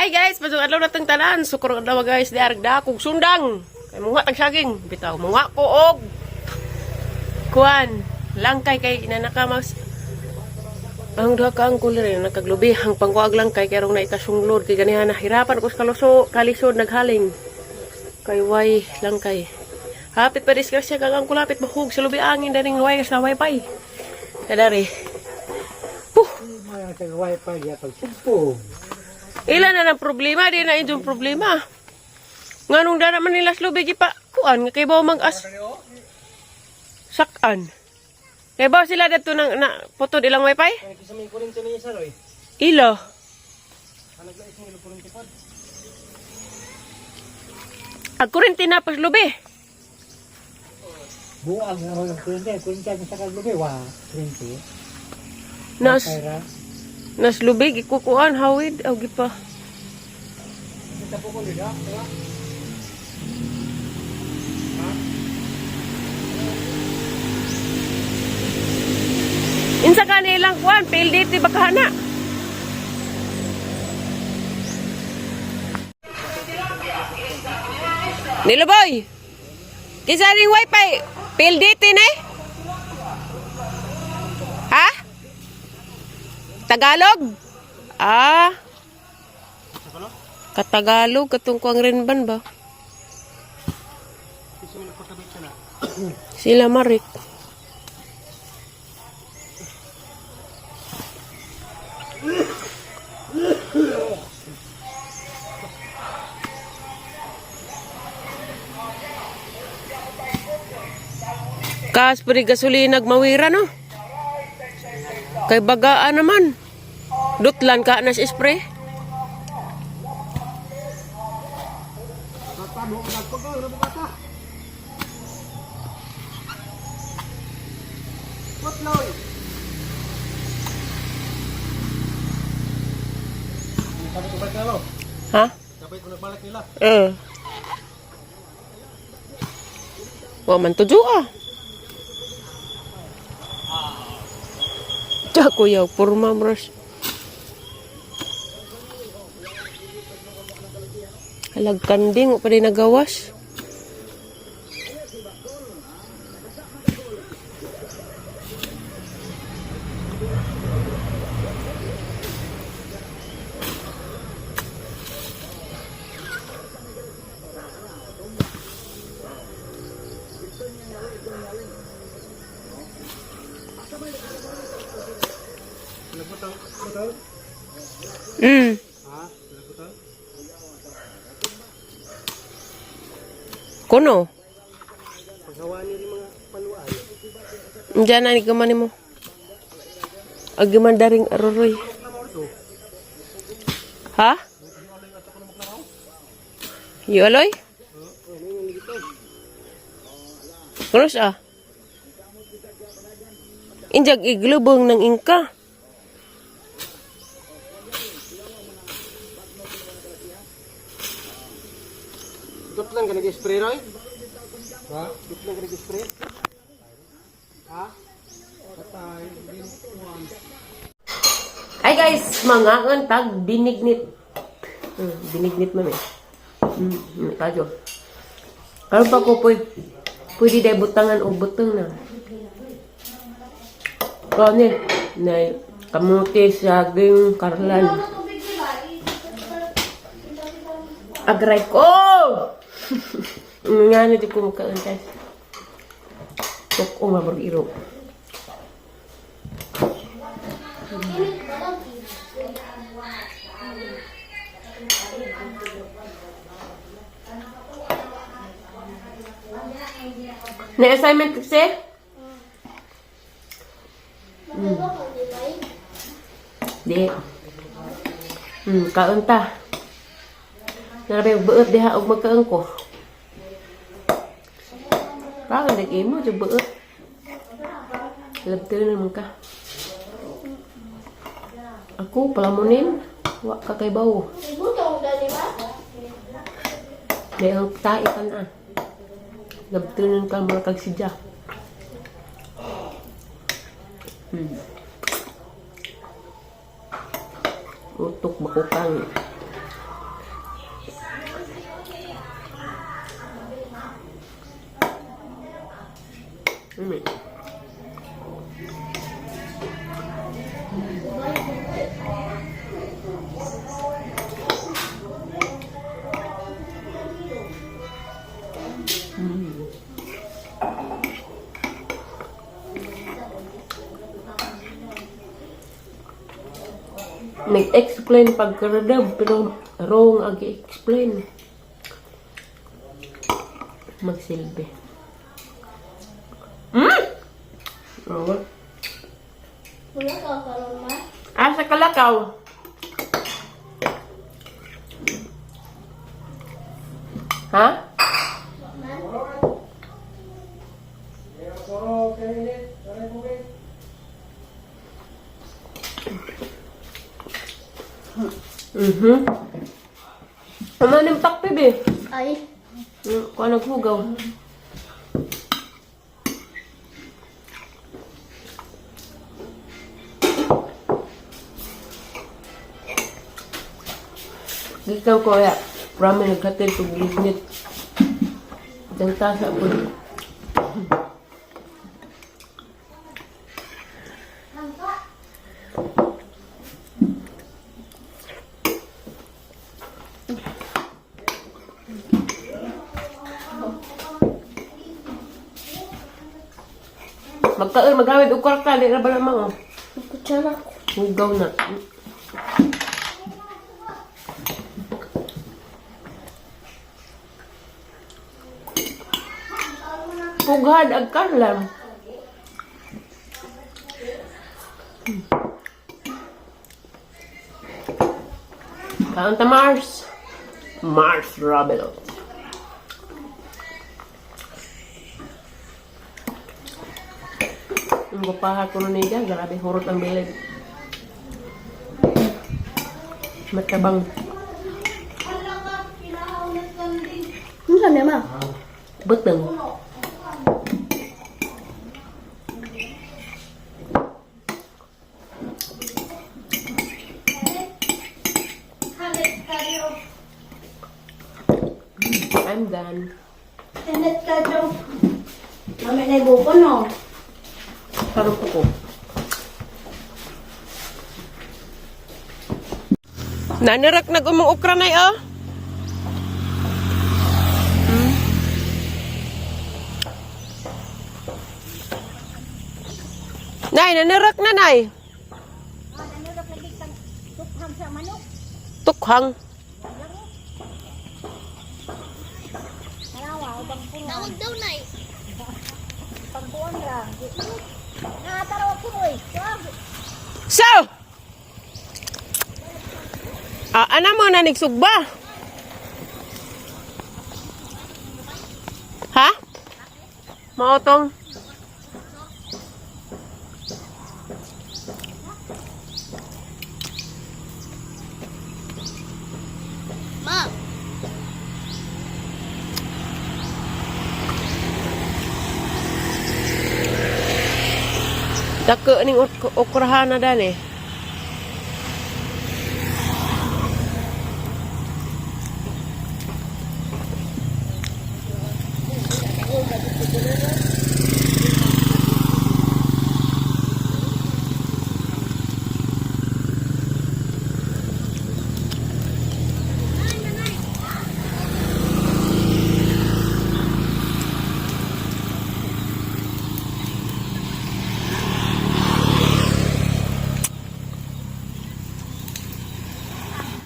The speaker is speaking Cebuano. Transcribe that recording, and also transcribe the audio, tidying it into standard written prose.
Hi guys, pasok adlaw natong tanan. Sukurong adlaw guys, di aragda kog sundang. Kay munga tag saging. Bitaw munga ko og kuan langkay kay inanaka mas ang duha ka ang kulir nakaglubi ang pangkuag langkay kay rong naikasunglod kay ganihan nahirapan ko sa kaluso kalisod naghaling kay way langkay. Hapit pa disgrasya kag ang kulapit mahug sa lubi angin daning way sa wifi. Kadari. Puh. Mga kag-wifi ya pag sumpong. Ila na ng problema, di na inyong problema. Nganong dara man nila slubi gipa kuan nga kay bawo mag-as sakan. Kay bawo sila dadto nang na putod ilang wifi? Kaya sa may kurinto niya sa Roy. Ilo. Ag kurente na pas lubi. Buang na mga kurinto. Kurinto ang sa kaglubi. Wa, kurinto. Nas Kaya nas lubi gikukuan hawid aw gipa. kita po ko nila. Diba? Insa ka nilang kuan PLDT ba kahana? Nilo boy. Kinsa ning wifi? PLDT ne? Ha? Tagalog? Ah. Katagalog katong kuang rinban ba? Sila Marik. Kas puri gasolina mawira no. Kay bagaan naman. Dutlan ka na sa spray. Sabi ko balik nila. Ha? Sabi ko nagbalik nila. Eh. Wa man tujo ah. Tiya kuya, purma bros. Halag kanding, wa pa din nagawas. Ha? Nagputol? Kuno. Paghawa ni rin mga paluan. Diyan na ni kamani mo. Agiman daring aruroy. Ha? Yualoy? Kuno siya? Injag iglubong ng ingka. Dot lang ka nag-spray, Roy? Ha? Dot lang ka nag-spray? Ha? Patay. Ay guys, mga tag binignit. Binignit mami. Tayo. Karon pa ko pwede, pwede dahil butangan o butang na. Kani, na kamuti, saging, karlan. Agray ko! Nga na di ko mukhaan guys. Tok o nga iro. Na assignment kasi? Di. Kaon ta. Narabi buot diha og magkaon ko. Kaon dag imo jud buot. Labto naman ka. Ako palamunin. Wa ka kay bawo. Butong dali ba? Di ang tae ka na. Labto nun ka mga kagsidya. Utok bakukang. Umi. Nag-explain pagkaradab, pero wrong ang explain. Magsilbi. Oo. Wala ka karon ma. Ah, sa kalakaw. Ha? Ano nang pakpib eh? Ay, Kung ano naghugaw. Gikan ko ya, ramen naghatid kog lignit. Dang tasa po. Magkaon maghawid og kwarta di ra ba lamang oh. kutsara ko. Hugaw na. Pughad ag karlam. Kaon ta Mars. Mars Robelo. Ang gupaha ko nun niya, grabe hurot ang bilig. Matabang. Ano sabi ma? Butang. I'm done. Tenet ka daw. Mami na ibuko no. Sarap ko. Nanirak nag umong okra na oh. Nay, nanirak na nay. Tukhang. Tawag daw nay. Pagbuan ra. Nakataraw ko oy. So, ah, ana mo na nagsugba? Ha? Maotong. Ma. Dako ning okrahana dani.